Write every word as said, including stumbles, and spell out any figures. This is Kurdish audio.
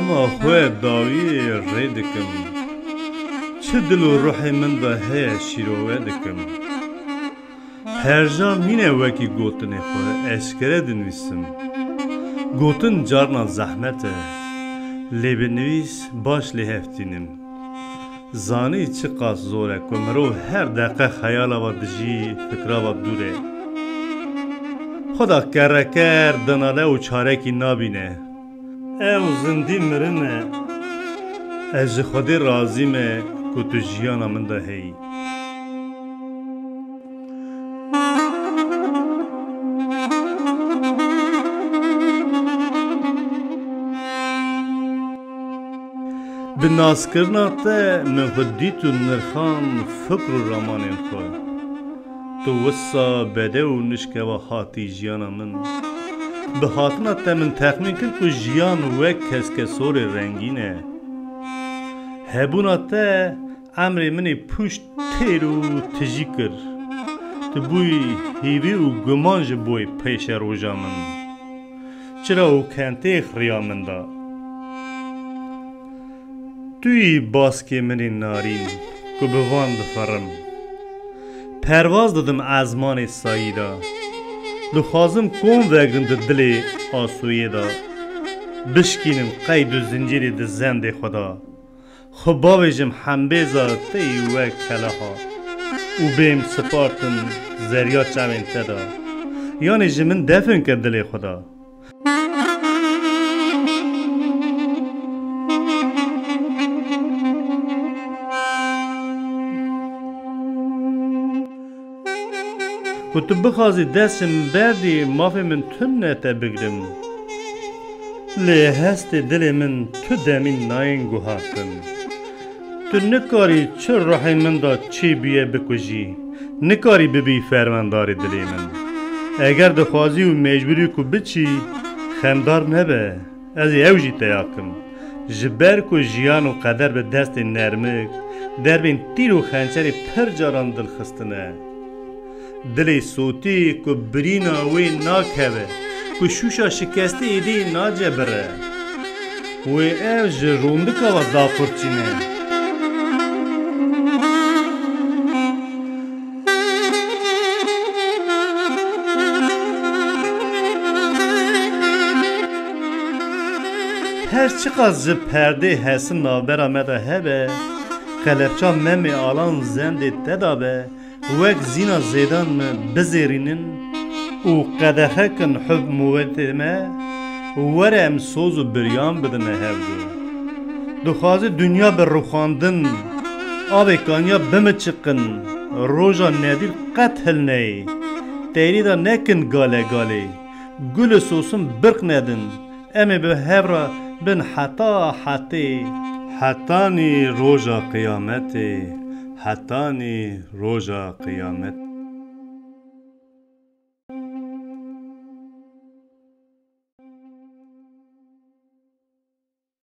Xwe dawiyê rê dikim. Çi dil û ruhê min de heye şîrove dikim. Her ca mîne wekî gotinê xwe eşkere dinivîsim. Gotin carna zehmet e. Lê bi nivîs baş lê hev tînim. Zanî çiqas zor e ku mirov her deqe xeyala ve dijî, fikra ve dûr e. Xweda kerreker dinale û çarekî nabîne. Ew zindî mirin e. Ez ji Xwedê razî me ku tu jiyana min de heyî. Bi naskirina te min xwe dît û nirxand fikr û ramanên xwe. Tu wisa bedew û nişkeva hatî jiyana min. Bi hatina te min texmîn kir ku jiyan wek keskesorê rengîn e. Hebûna te emrê min ê pûç têr û tijî kir. Tu bûyî hîvî û guman ji bo yê pêşeroja min. Çira û kentê xiriya min da. Tu yî baskê min ê narîn ku bi van diferim. Perwaz didim ezmanê sayî de. Dixwazim kom vegrim di dilê asûyê de. Bişkînim qeyd û zincîrê di zendê xwe de. Xwe bavêjim hembêza te yî wek keleha û bêm sipartin zeriya çavên te de. Yanî ji min defin ke dilê xwe de. Ku tu bixwazî dest ji min berdî, mafê min tune te bigrim. Lê hestê dilê min tu demî nayên guhartin. Tu nikarî çi ruhê min de çêbûye bikujî, nikarî bibî fermandarê dilê min. Eger dixwazî û mecbûrî ku biçî, xemdar nebe, ez ê ew jî teya kim. Ji ber ku jiyan û qeder bi destên nermik, derbên tîr û xençerê pir caran dilxistine. Dilê sotî ku birîna wê nakeve, ku şûşa şikestî êdî nacebire. Wê ev ji rûndika ve daqurçîne. Her çiqas ji perdê hesin navbera me de hebe, qelepça Memê Alan zendê te de be, wek zîna zêdan me bizêrînin û qedexe kin hub muwetê me, were em soz û biryan bidine hevdu. Dixwaze dinya bi rûxandin, avê kaniya bimiçiqin, roja nedîr qet hilneyê. Teyrî de nekin gale galê, gul û sosin birq nedin. Em ê bi hev re bin heta hetê. Hetanî roja qiyametê, hetanî roja qiyametê.